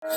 Twb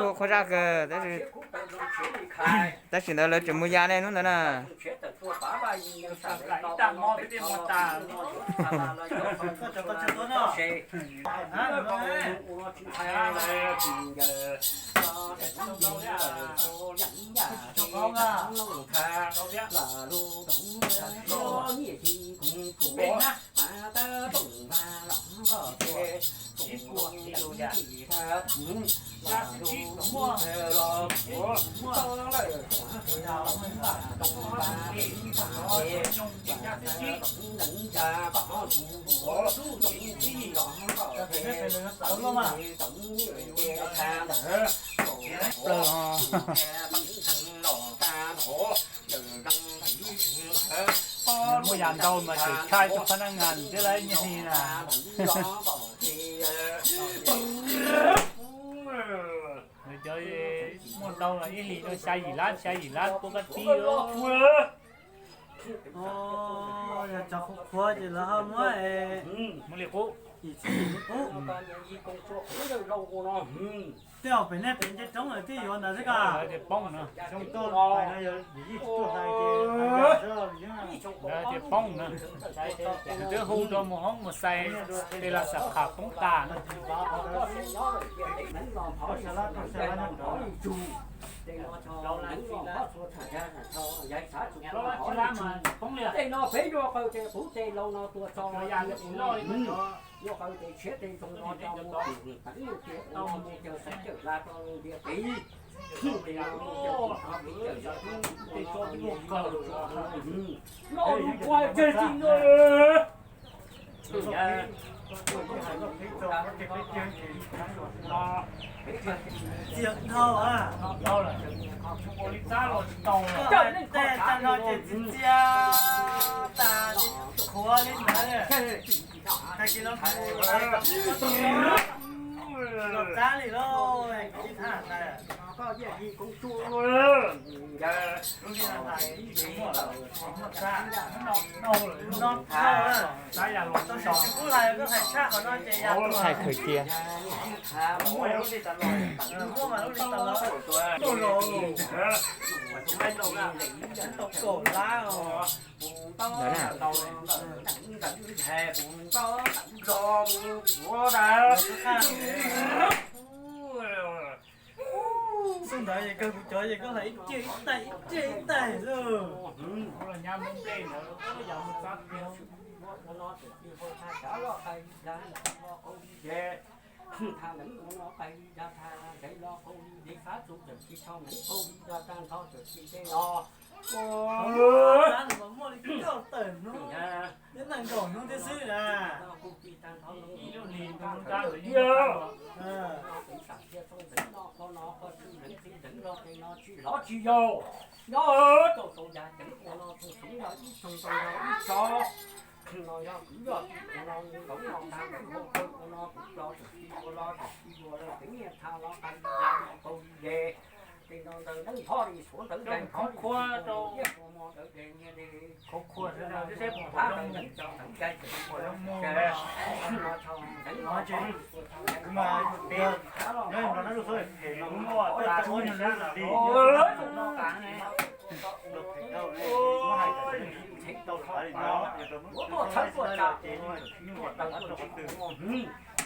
hu qhuav zaj kawg, tab sis ntawd lawv tseem mus ya nej hnub ntawd na. Muaj yam ntau mas tseem tshaj cov phab nab ngas thiab lawv nyiaj hli na. Cov muaj ntau los ib hlis no xya yim lab, xya yim lab puab kab tib. Yog cov qhuav qhuav ces lawv ho muab, muab li qub, yim txhiab yim li qub. Tej zaum pem nej pem nce roob lawm thiaj yuav ntawd xwb koj. Lawv tias poob na. Lawv tias poob na. Nws twb hu rau mus hoob mus xais, tej los xam qham poob tas na. Tej no peb yuav qw ces kuv tej laus no tuaj tso, yuav qw ces tshiab tej zoo no rau mus teev mus tiav ua mus cawg xeeb cawg la rau ntiag pem. Tej no mus cawg xeeb cawg la rau ntiag pem. Los mus kuaj tseg tsis no. Txias dhau a. Ua li tab los tsis tau. Tej tag no ces txias txias tas li qhuav li ntawd. Tag kis no los txab li lauj, tsis thaj tas. Koj yeej yig koob tsuj. Lub niag hais ib tsis muaj lawm, muaj txab no dhau lawm. Tau sim tsis pub hais, koj hais tshaj qhov no ces yog thaij khaws cia. Muaj lub li tas los, muaj mas lub li tas los, tuaj los tau kaum lab os. Ntawd na. Xub ntawd es kawg kuv cov es koj hais ib cej ib tais ib cej ib tais xwb. Tha neev ua no qai da tha ntev los qau li, fab txu tawm tsis tho neev qau li da tag nrho tawm tsis tej no. Tab nws mas muaj li kaum tawm hnub, nyob nees nkaum hnub thiab xwb na. Kuv tij tag nrho no ib lub hlis ntawd tab sis yeej muaj tab nrho. Kuv xam thiaj tau nteev no qhov no qhov tshwj nteev txiv nteev los tej no tsis lov tsis yau. Nyob rau tau yas ceev ua no txoog xoov yog ib txoog tau yog ib tso. No yog kuv yog tij ua no nkaum no tag nteev hauv kawg ua no kuv los tawm tij ua los tawm tij ua los teev nyiaj tha los qai yas los qau li ye. Tej no ntawd neeb nphob li suav ntawd nqaij nphob li khoob khuab rau iab ua mo ntawd de nyiaj de. Khoob khuab no seb puas pom zoo, puas zoo muag. No ces kuv mas yog nyob nrog nab lub xub phem no kuv muaj tej tau ua nyuag sab li. Los phem dhau ne, muab hais tau li no, yog rau lub xub phem no ces nyuj nyuj rau qhov twg.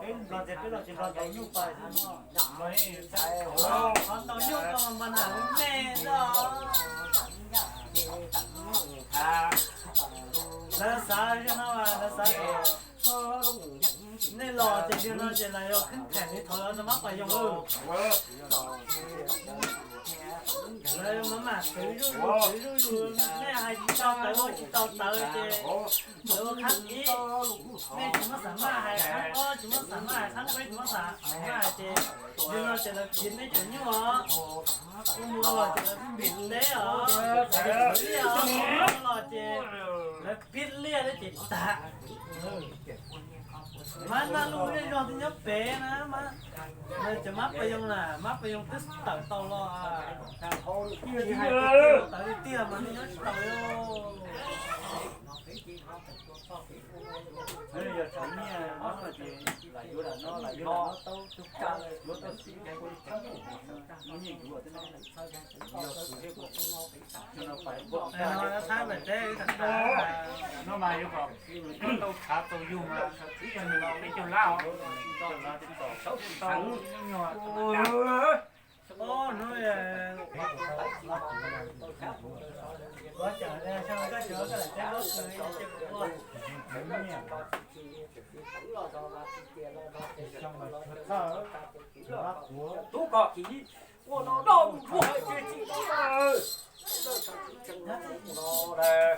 Peb los ces peb los ces nrog ntaus nyuj pais xwb no. Qhov ntaus nyuj ko mas nag me me ntag. Lawv xav li no mas lawv xav tias nej los ces li no ces lawv yuav kheej kheem li thaum lawv mab pas yoos. Lawv yuav maj mam twv zuj zus twv zuj zus, nej hais tsis tau tawv ua tsis tau tawv ces lawv ua qhab ib, nej tsis muaj xam maj hais, qhab ob tsis muaj xam maj hais, qhab peb tsis muaj xam maj hais ces li no ces lawv khiav nej cov nyuj os. Ua mus ua los ces lawv pib teb os, liaj os, ua los ces lawv pib liaj thiab ces tag. Mab naj luj zej zog twb nyob pem na, cov mab pas yoos na, mab pas yoos twb tawm tau los, tsis hais tawm tiag mas nws nyob tsis tau li. Yog tshav nyiaj no ces lam yuav lam no, lam yuav lam no tau, yuav tau xib ua li tshav nyiaj yuav thiab no. Yog kuv thiab kuv no pais ua Thaib Npais teb ib tag no mas yuav kom tau tshav txaus yug mas ib nyuag no peb caug lab os. Tau nyuag Tub ko kiv ua no noj mus tsuag hais tias tsis tau lawm.